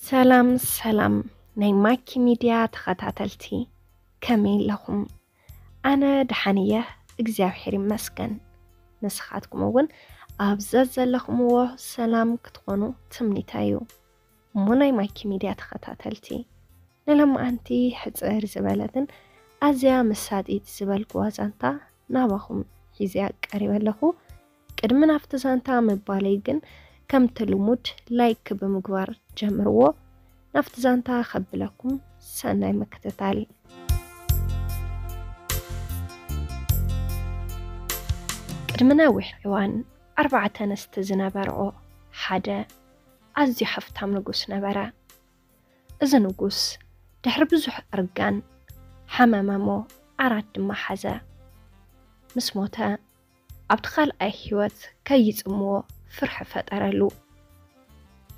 ሰላም ሰላም ናይ ማኪ ሚድያ ተኸታተልቲ፣ ከመይ ኣለኹም? ኣነ ደሓን እየ፣ እግዚኣብሔር ይመስገን። ንስኻትኩም እውን ኣብ ዘዘለኹምዎ ሰላም ክትኾኑ ትምኒተይ እዩ። እሞ ናይ ማኪ ሚድያ ተኸታተልቲ፣ ንሎማዓንቲ ሕጽር ዝበለትን ኣዝያ መሳጢት ዝበልኩዋ ዛንታ ናባኹም ሒዘያ ቀሪበ ኣለኹ። ቅድሚ ናብቲ ዛንታ ምባለይ ግን፣ ከምቲ ልሙድ ላይክ ብምግባር ጀምርዎ። ናብቲ ዛንታ ከብለኩም፣ ሰናይ ምክትታል። ቅድሚ ነዊሕ እዋን፣ ኣርባዕተ ኣንስቲ ዝነበርኦ ሓደ ኣዝዩ ሃፍታም ንጉስ ነበረ። እዚ ንጉስ ድሕሪ ብዙሕ እርጋን ሓመመ እሞ ዓራት ድማ ሓዘ። ምስ ሞተ፣ ኣብቲ ካልኣይ ህይወት ከይጽምዎ ፍርሒ ፈጠረሉ።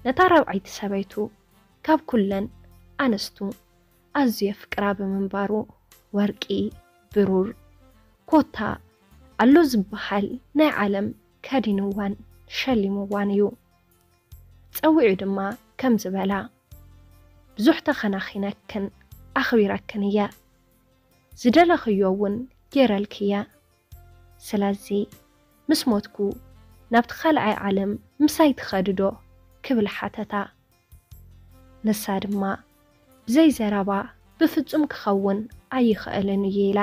ነታ ራብዐይቲ ሰበይቱ ካብ ኩለን ኣንስቱ ኣዝዩ የፍቅራ ብምንባሩ፣ ወርቂ፣ ብሩር፣ ኮታ ኣሎ ዝበሃል ናይ ዓለም ከዲንዋን ሸሊምዋን እዩ። ጸዊዑ ድማ ከምዚ በላ፣ ብዙሕ ተኸናኺነክን ኣኽቢረክን እየ። ዝደለኽዮ እውን ገይረልኪ እየ። ስለዚ ምስ ሞትኩ ናብቲ ካልኣይ ዓለም ምሳይ ትኸዲ ዶ? ክብል ሓተታ። ንሳ ድማ ብዘይ ዘረባ፣ ብፍጹም ክኸውን ኣይኽእልን እዩ ኢላ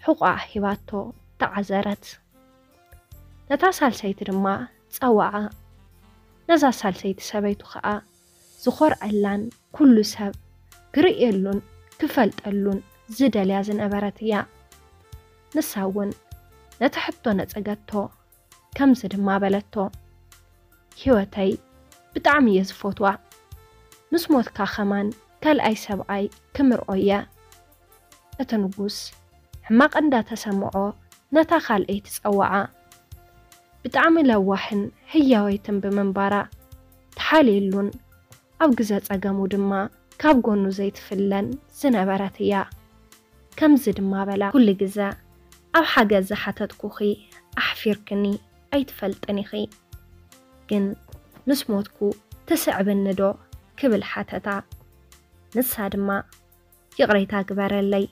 ሕቖኣ ሂባቶ ተዓዘረት። ነታ ሳልሰይቲ ድማ ጸውዓ። ነዛ ሳልሰይቲ ሰበይቱ ኸኣ ዝኾርዐላን ኩሉ ሰብ ክርእየሉን ክፈልጠሉን ዝደልያ ዝነበረት እያ። ንሳ እውን ነቲ ሕቶ ነጸገቶ፣ ከምዚ ድማ በለቶ፣ ህይወተይ ብጣዕሚ እየ ዝፈትዋ። ምስ ሞትካ ኸማን ካልኣይ ሰብኣይ ክምርዖ እየ። እቲ ንጉስ ሕማቕ እንዳተሰምዖ ነታ ካልኣይቲ ጸውዓ። ብጣዕሚ ለዋህን ህያወይትን ብምንባራ ተሓልየሉን ኣብ ግዘ ጸገሙ ድማ ካብ ጎኑ ዘይትፍለን ዝነበረት እያ። ከምዚ ድማ በላ፣ ኩሉ ግዘ ኣብ ሓገዝ ዝሓተትኩኺ ኣሕፊርክኒ ኣይትፈልጥን ኢኺ። ግን ምስ ሞትኩ ትስዕብኒ ዶ? ክብል ሓተታ። ንሳ ድማ፣ ይቕሬታ ግበረለይ፣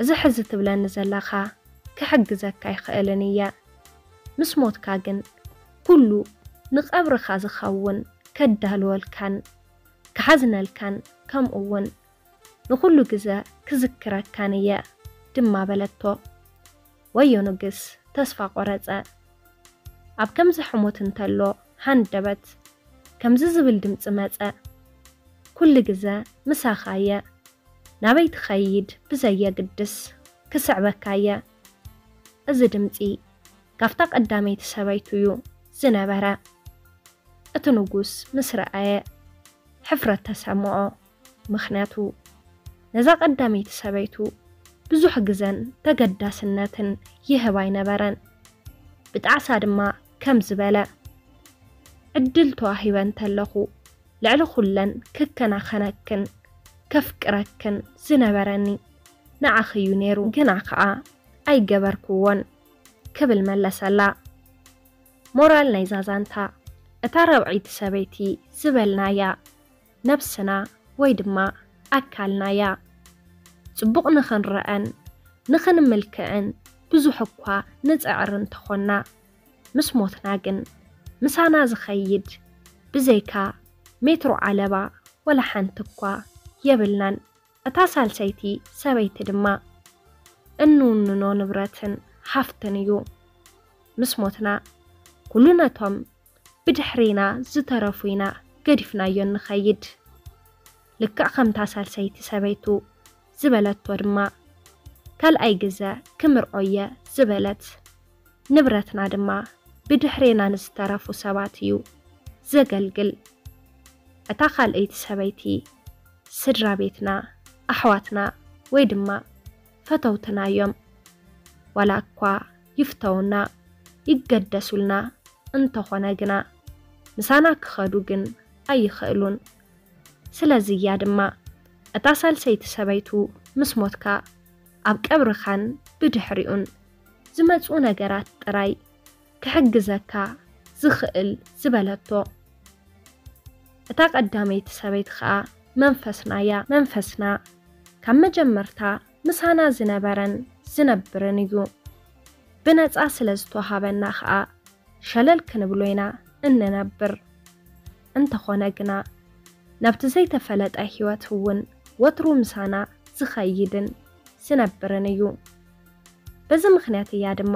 እዚ ሕዚ ትብለኒ ዘለኻ ክሕግዘካ ኣይኽእልን እየ። ምስ ሞትካ ግን ኩሉ ንቐብርኻ ዝኸውን ከዳልወልካን ክሓዝነልካን፣ ከምኡ እውን ንኹሉ ግዘ ክዝክረካን እየ ድማ በለቶ። ወዮ ንግስ ተስፋ ቆረጸ። ኣብ ከምዚ ሕሞት እንተሎ ሃንደበት ከምዚ ዝብል ድምጺ መጸ። ኩሉ ግዘ ምሳኻ እየ፣ ናበይ ትኸይድ ብዘየግድስ ክስዕበካ እየ። እዚ ድምጺ ካብታ ቀዳመይቲ ሰበይቱ እዩ ዝነበረ። እቲ ንጉስ ምስ ረኣየ ሕፍረት ተሰምዖ። ምኽንያቱ ነዛ ቀዳመይቲ ሰበይቱ ብዙሕ ግዘን ተገዳስነትን ይህብ ኣይነበረን። ብጣዕሳ ድማ ከም ዝበለ፣ ዕድል ተዋሂበ እንተለኹ ልዕሊ ኩለን ክከናኸነክን ከፍቅረክን ዝነበረኒ ንዓኺ እዩ ነይሩ፣ ግና ከኣ ኣይገበርክዎን ክብል መለሰላ። ሞራል ናይዛ ዛንታ፣ እታ ራብዐይቲ ሰበይቲ ዝበልናያ ነብስና ወይ ድማ ኣካልና እያ። ጽቡቕ ንኽንረኣን ንኽንምልክዕን ብዙሕ እኳ ንጽዕር እንተኾንና፣ ምስ ሞትና ግን ምሳና ዝኸይድ ብዘይካ ሜትሮ ዓለባ ወላ ሓንቲ እኳ የብልናን። እታ ሳልሰይቲ ሰበይቲ ድማ እንውንኖ ንብረትን ሃፍትን እዩ። ምስ ሞትና ኩሉ ነቶም ብድሕሪና ዝተረፉ ኢና ገዲፍናዮ እንኸይድ። ልክዕ ከምታ ሳልሰይቲ ሰበይቱ ዝበለቶ ድማ፣ ካልኣይ ግዘ ክምርዖ እየ ዝበለት። ንብረትና ድማ ብድሕሬና ንዝተረፉ ሰባት እዩ ዘገልግል። እታ ካልኣይቲ ሰበይቲ ስድራ ቤትና፣ ኣሕዋትና ወይ ድማ ፈተውትና እዮም። ዋላ እኳ ይፍተውና፣ ይገደሱልና እንተኾነ ግና፣ ምሳና ክኸዱ ግን ኣይኽእሉን። ስለዚ እያ ድማ እታ ሳልሰይቲ ሰበይቱ ምስ ሞትካ ኣብ ቀብርኻን ብድሕሪኡን ዝመጹ ነገራት ጥራይ ክሕግዘካ ዝኽእል ዝበለቶ። እታ ቀዳመይቲ ሰበይቲ ኸኣ መንፈስና እያ። መንፈስና ካብ መጀመርታ ምሳና ዝነበረን ዝነብርን እዩ። ብነጻ ስለ ዝተዋሃበና ኸኣ ሸለል ክንብሎ ኢና እንነብር። እንተኾነ ግና ናብቲ ዘይተፈለጠ ህይወት እውን ወትሩ ምሳና ዝኸይድን ዝነብርን እዩ። በዚ ምኽንያት እያ ድማ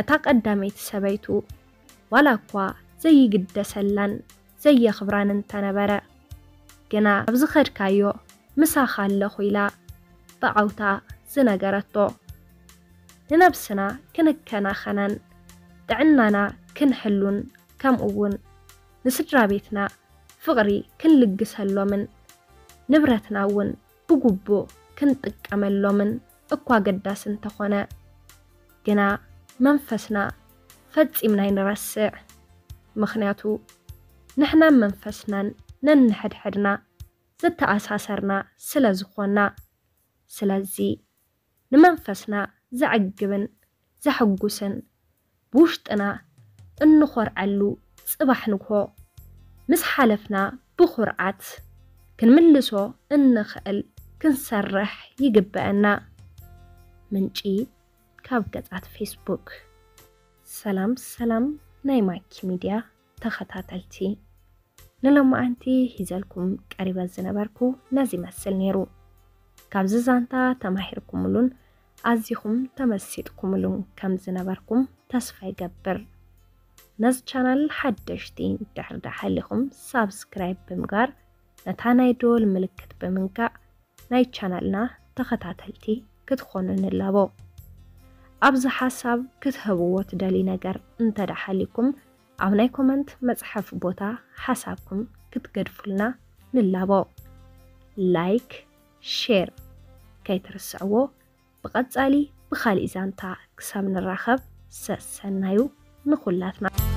እታ ቀዳመይቲ ሰበይቱ ዋላ እኳ ዘይግደሰላን ዘየኽብራን እንተነበረ ግና ኣብ ዝኸድካዮ ምሳኻ ኣለኹ ኢላ ብዓውታ ዝነገረቶ። ንነብስና ክንከናኸናን ጥዕናና ክንሕሉን ከምኡ እውን ንስድራ ቤትና ፍቕሪ ክንልግሰሎምን ንብረትና እውን ብግቡእ ክንጥቀመሎምን እኳ ገዳሲ እንተኾነ ግና መንፈስና ፈጺምና ኣይንረስዕ። ምኽንያቱ ንሕናን መንፈስናን ነንሕድሕድና ዝተኣሳሰርና ስለ ዝኾና። ስለዚ ንመንፈስና ዘዕግብን ዘሐጉስን ብውሽጥና እንኾርዐሉ ጽባሕ ንግሆ ምስ ሓለፍና ብኹርዓት ክንምልሶ እንኽእል ክንሰርሕ ይግበአና። ምንጪ ካብ ገጻት ፌስቡክ። ሰላም ሰላም ናይ ማኪ ሚድያ ተኸታተልቲ፣ ንሎማዓንቲ ሒዘልኩም ቀሪበ ዝነበርኩ ነዚ ይመስል ነይሩ። ካብዚ ዛንታ ተማሂርኩምሉን ኣዚኹም ተመሲጥኩምሉን ከም ዝነበርኩም ተስፋ ይገብር። ነዚ ቻናል ሓደሽቲ እንድሕር ደኣ ሃሊኹም ሳብስክራይብ ብምግባር ነታ ናይ ደወል ምልክት ብምንካእ ናይ ቻናልና ተኸታተልቲ ክትኾኑ ንላቦ። ኣብዚ ሓሳብ ክትህብዎ ትደልዩ ነገር እንተ ደኣ ሃሊኩም ኣብ ናይ ኮመንት መጽሓፍ ቦታ ሓሳብኩም ክትገድፉልና ንላቦ። ላይክ፣ ሼር ከይትርስዕዎ። ብቐጻሊ ብኻሊእ ዛንታ ክሳብ ንራኸብ ሰሰናዩ ንኹላትና።